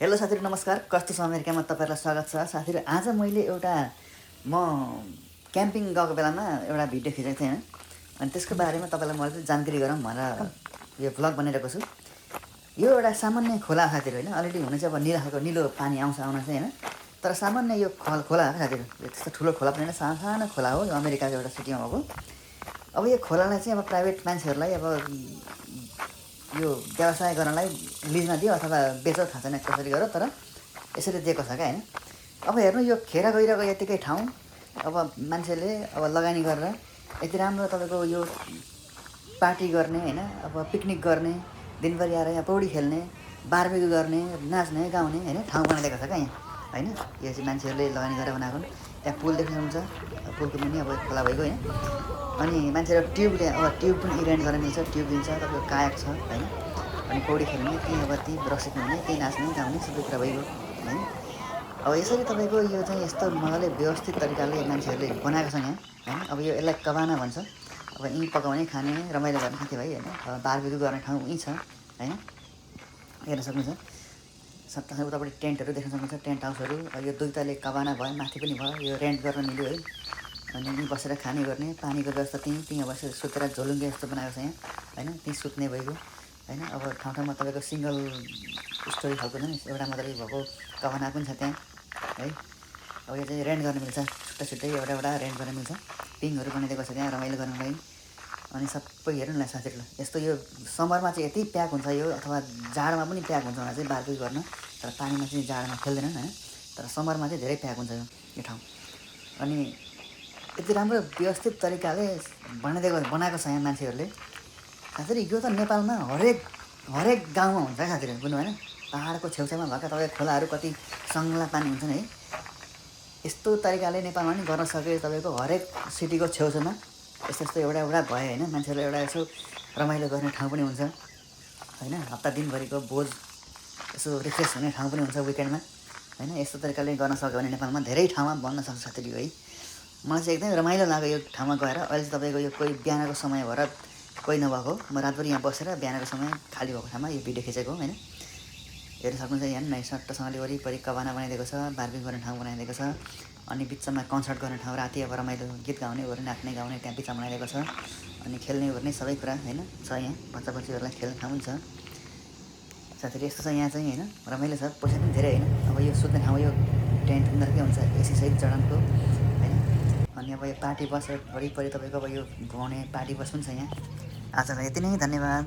Hello साथीहरू नमस्कार। कस्तो छ अमेरिकामा तपाईँहरूलाई स्वागत छ। साथीहरू आज मैले एउटा म क्याम्पिङ गएको बेलामा एउटा भिडियो खिचेको थिएँ होइन, अनि त्यसको बारेमा तपाईँलाई म अलिकति जानकारी गरौँ भनेर यो भ्लग बनाइरहेको छु। यो एउटा सामान्य खोला साथीहरू होइन, अलरेडी हुन चाहिँ अब निलो खालको निलो पानी आउन चाहिँ होइन, तर सामान्य यो खोला हो साथीहरू। यो त्यस्तो ठुलो खोला पनि होइन, सानो खोला हो। यो अमेरिकाको एउटा सिटीमा भएको। अब यो खोलालाई चाहिँ अब प्राइभेट मान्छेहरूलाई अब यो व्यवसाय गर्नलाई लिजमा दियो अथवा बेचो, थाहा छैन कसरी गर, तर यसरी दिएको छ क्या होइन। अब हेर्नु, यो खेर गइरहेको यतिकै ठाउँ अब मान्छेले अब लगानी गरेर यति राम्रो तपाईँको यो पार्टी गर्ने होइन, अब पिकनिक गर्ने, दिनभरि आएर यहाँ पौडी खेल्ने, बारबेक्यू गर्ने, नाच्ने गाउने होइन ठाउँ बनाइदिएको छ क्या यहाँ होइन। यो चाहिँ मान्छेहरूले लगानी गरेर बनाएको। त्यहाँ पुल देख्न सक्नुहुन्छ, पुलको मुनि अब खोला भइगयो होइन। अनि मान्छेहरू ट्युबले अब ट्युब पनि रेन्ट गर्न मिल्छ, ट्युब दिन्छ, तपाईँको कायक छ होइन। अनि पौडी खेल्ने, त्यहीँ अब त्यहीँ रक्सिक्नु हुने, त्यहीँ नाच्ने गाउने सबै कुरा भइगयो होइन। अब यसरी तपाईँको यो चाहिँ यस्तो मजाले व्यवस्थित तरिकाले मान्छेहरूले बनाएको छ यहाँ होइन। अब यो यसलाई कबाना भन्छ। अब यहीँ पकाउने, खाने, रमाइलो गर्ने साथीभाइ होइन। अब बारबेक्यू गर्ने ठाउँ यहीँ छ होइन, हेर्न सक्नुहुन्छ। सबै उतापट्टि टेन्टहरू देख्न सक्नुहुन्छ, टेन्ट हाउसहरू। यो दुईवटाले कबाना भयो, माथि पनि भयो, यो रेन्ट गर्न मिल्यो है। अनि यहीँ बसेर खाने गर्ने, पानीको व्यवस्था त्यहीँ बसेर सुतेर झोलुङ्गे जस्तो बनाएको छ यहाँ होइन, त्यहीँ सुत्ने भइगयो होइन। अब ठाउँ ठाउँमा तपाईँको सिङ्गल स्टोरी खालको छ नि, एउटा मात्रै भएको कबाना पनि छ त्यहाँ है। अब यो चाहिँ रेन्ट गर्न मिल्छ, छुट्टै एउटा रेन्ट गर्न मिल्छ। पिङहरू बनाइदिएको छ त्यहाँ रमाइलो गर्नलाई। अनि सबै हेर्नु न साथीहरू, यस्तो यो समरमा चाहिँ यति प्याक हुन्छ यो, अथवा जाडोमा पनि प्याक हुन्छ होला चाहिँ बारबेक्यू गर्न, तर पानीमा चाहिँ जाडोमा खेल्दैनन् होइन, तर समरमा चाहिँ धेरै प्याक हुन्छ यो ठाउँ। अनि यति राम्रो व्यवस्थित तरिकाले बनाएको छ यहाँ मान्छेहरूले। साथीहरू यो त नेपालमा हरेक गाउँमा हुन्छ क्या साथीहरू, बुझ्नु भएन। पाहाडको छेउछाउमा भएका तपाईँको खोलाहरू कति सङ्गला पानी हुन्छ नि है, यस्तो तरिकाले नेपालमा पनि गर्न सके तपाईँको हरेक सिटीको छेउछाउमा यस्तो एउटा भयो होइन। मान्छेहरूले एउटा यसो रमाइलो गर्ने ठाउँ पनि हुन्छ होइन। हप्ता दिनभरिको बोझ यसो रिफ्रेस हुने ठाउँ पनि हुन्छ विकेन्डमा होइन। यस्तो तरिकाले गर्न सक्यो भने नेपालमा धेरै ठाउँमा बन्न सक्छ साथीहरू है। मलाई चाहिँ एकदमै रमाइलो लाग्यो यो ठाउँमा गएर। अहिले चाहिँ तपाईँको यो कोही बिहानको समय भएर कोही नभएको, म रातभरि यहाँ बसेर बिहानको समय खाली भएको ठाउँमा यो भिडियो खिचेको होइन। हेर्न सक्नुहुन्छ यहाँ नै सट्टसँगले वरिपरि कबाना बनाइदिएको छ, बारबेक्यू गर्ने ठाउँ बनाइदिएको छ। अनि बिचमा कन्सर्ट गर्ने ठाउँ, राति अब रमाइलो गीत गाउने ओर्ने, नाच्ने गाउने त्यहाँ बिचमा बनाइदिएको छ। अनि खेल्ने ओर्ने सबै कुरा होइन छ यहाँ। बच्चा बच्चीहरूलाई खेल्ने ठाउँ पनि छ साथीहरू। यस्तो छ यहाँ चाहिँ होइन, रमाइलो छ, पैसा पनि धेरै होइन। अब यो सुत्ने ठाउँ, यो टेन्ट उनीहरूकै हुन्छ एसीसहित जडानको होइन। अनि अब यो पार्टी बस वरिपरि तपाईँको अब यो घुमाउने पार्टी बस पनि छ यहाँ। आजलाई यति नै, धन्यवाद।